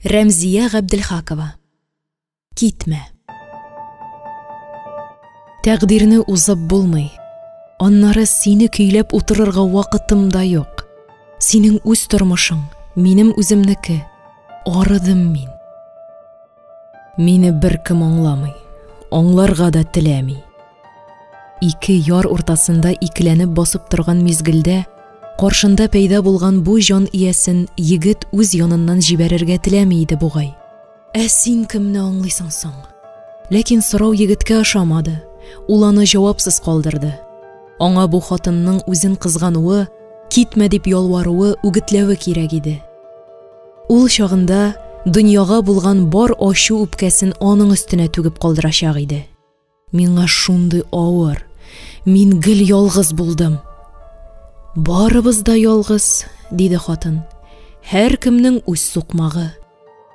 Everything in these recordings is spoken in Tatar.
Рәмзия Габделхакова. Китмә. Тәкъдирне узып булмый. Аннары сине көйләп утырырга вакытым да юк. Синең үз тормышың, минем үземнеке. Арыдым мин. Мине беркем аңламый, аңларга да теләми. Ике яр уртасында икеләнеп басып торган мизгелдә каршында пәйда булган бу җан иясен егет үз яныннан җибәрергә теләми иде бугай. Ә син кемне аңлыйсың соң? Ләкин сорау егеткә ошамады, ул аны җавапсыз калдырды. Аңа бу хатынның үзен кызгануы, китмә дип ялваруы, үгетләве кирәк иде. Ул чагында дөньяга булган бар ачу-үпкәсен аның өстенә түгеп калдырачак иде. Миңа шундый авыр. Мин гел ялгыз булдым. Барыбыз да ялгыз, диде хатын. Һәркемнең үз сукмагы.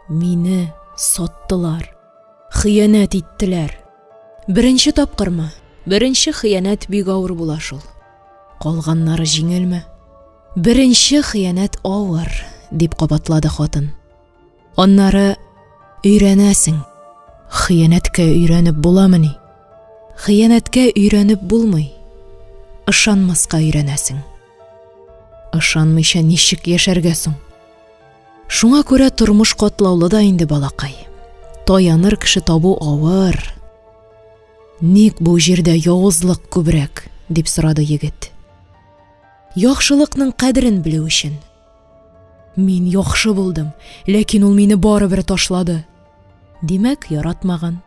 Мине саттылар. Хыянәт иттеләр. Беренче тапкырмы? Беренче хыянәт бик авыр була шул. Калганнары җиңелме? Беренче хыянәт авыр, дип кабатлады хатын. Аннары өйрәнәсең. Хыянәткә өйрәнеп буламыни? Хыянәткә өйрәнеп булмый. Ышанмаска өйрәнәсең. Ышанмыйча ничек яшәргә соң? Шуңа күрә тормыш катлаулы да инде, балакай. Таяныр кеше табу авыр. Ник бу җирдә явызлык күбрәк? дип сорады егет. Яхшылыкның кадерен белү өчен. Мин яхшы булдым, ләкин ул мине барыбер ташлады. Димәк, яратмаган.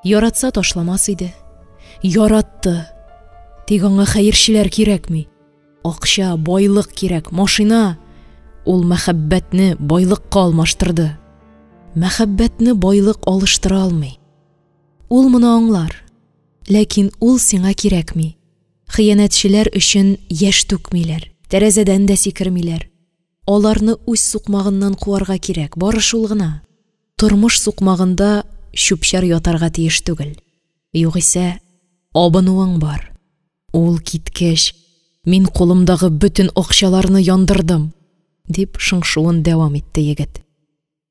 Яратса ташламас иде. Яратты. Тик аңа хәерчеләр кирәкми. Акча, байлык кирәк, машина. Ул мәхәббәтне байлыкка алмаштырды. Мәхәббәтне байлык алыштыра алмый. Ул моны аңлар. Ләкин ул сиңа кирәкми. Хыянәтчеләр өчен яшь түкмиләр, тәрәзәдән дә сикермиләр. Аларны үз сукмагыннан куарга кирәк, бары шул гына. Тормыш сукмагында чүп-чар ятарга тиеш түгел. Югыйсә, абынуың бар. Ул киткәч, мин кулымдагы бөтен акчаларны яндырдым, дип шыңшуын дәвам итте егет.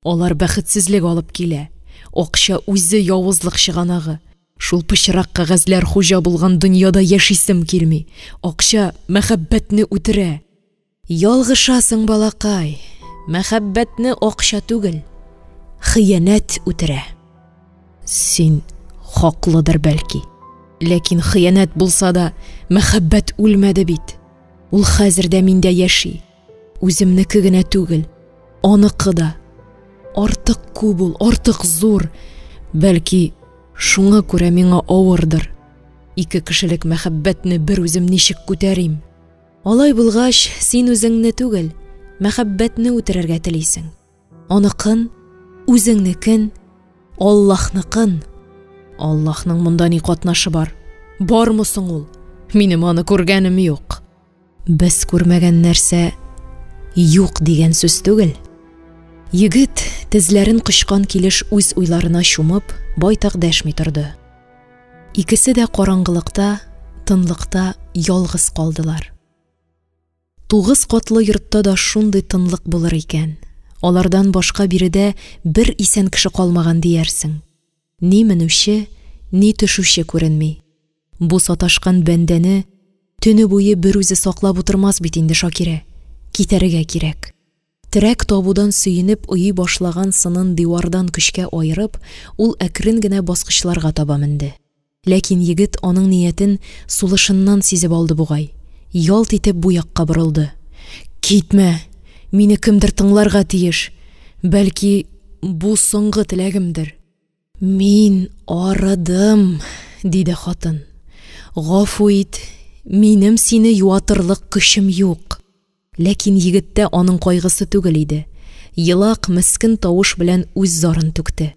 Алар бәхетсезлек алып килә. Акча үзе явызлык чыганагы. Шул пычрак кәгазьләр хуҗа булган дөньяда яшисем килми. Акча мәхәббәтне үтерә. Ялгышасың, балакай. Мәхәббәтне акча түгел, хыянәт үтерә. Син хаклыдыр бәлки. Ләкин хыянәт булса да, мәхәббәт үлмәде бит. Ул хәзер дә миндә яши. Үземнеке генә түгел, аныкы да. Артык күп ул, артык зур. Бәлки, шуңа күрә миңа авырдыр. Ике кешелек мәхәббәтне бер үзем ничек күтәрим? Алай булгач, син үзеңне түгел, мәхәббәтне үтерергә телисең. Аныкын, үзеңнекен, Аллаһныкын. Аллаһның монда ни катнашы бар? Бармы соң ул? Минем аны күргәнем юк. Без күрмәгән нәрсә юк дигән сүз түгел. Егет, тезләрен кочкан килеш үз уйларына чумып, байтак дәшми торды. Икесе дә караңгылыкта, тынлыкта ялгыз калдылар. Тугыз катлы йортта да шундый тынлык булыр икән. Алардан башка биредә бер исән кеше калмаган диярсең. Ни менүче, ни төшүче күренми. Бу саташкан бәндәне төне буе берүзе саклап утырмас бит инде Шакирә. Китәргә кирәк. Терәк табудан сөенеп ойый башлаган сынын дивардан көчкә аерып, ул әкрен генә баскычларга таба менде. Ләкин егет аның ниятен сулышыннан сизеп алды бугай, ялт итеп бу якка борылды. Китмә! Мине кемдер тыңларга тиеш. Бәлки, бу соңгы теләгемдер. Мин арыдым, диде хатын. Гафу ит, минем сине юатырлык көчем юк. Ләкин егеттә аның кайгысы түгел иде. Елак, мескен тавыш белән үз зарын түкте.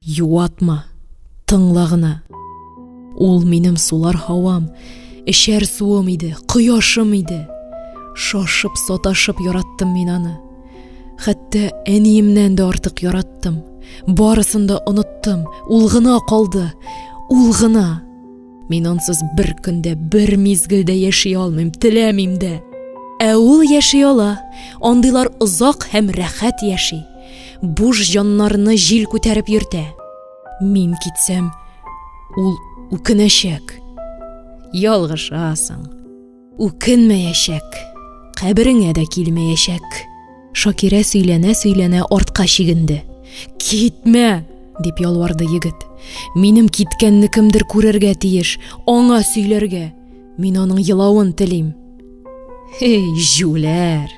Юатма, тыңла гына. Ул минем сулар һавам, эчәр суым иде, кояшым иде. Шашып, саташып яраттым мин аны. Хәтта әниемнән дә артык яраттым. Барысын да оныттым. Ул гына калды. Ул гына. Мин ансыз бер көндә, бер мизгелдә яши алмыйм, теләмим дә. Ә ул яши ала. Андыйлар озак һәм рәхәт яши. Буш җаннарны җил күтәреп йөртә. Мин китсәм, ул үкенәчәк. Ялгышасың. Үкенмәячәк. Кабереңә дә килмәячәк. Шакирә сөйләнә-сөйләнә артка чигенде. Китмә! дип ялварды егет. Минем киткәнне кемдер күрергә тиеш, аңа сөйләргә. Мин аның елавын телим. Һей, җүләр!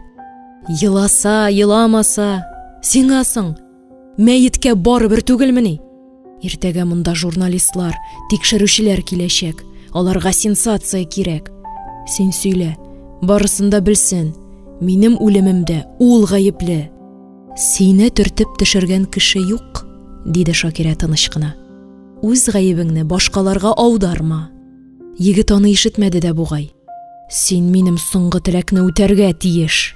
Еласа, еламаса, сиңа соң! Мәеткә барыбер түгелмени? Иртәгә монда журналистлар, тикшерүчеләр киләчәк. Аларга сенсация кирәк. Син сөйлә, барысын да белсен. Минем үлемемдә ул гаепле. Сине төртеп төшергән кеше юк, диде Шакирә тыныч кына. Үз гаебеңне башкаларга аударма. Егет аны ишетмәде дә бугай. Син минем соңгы теләкне үтәргә тиеш.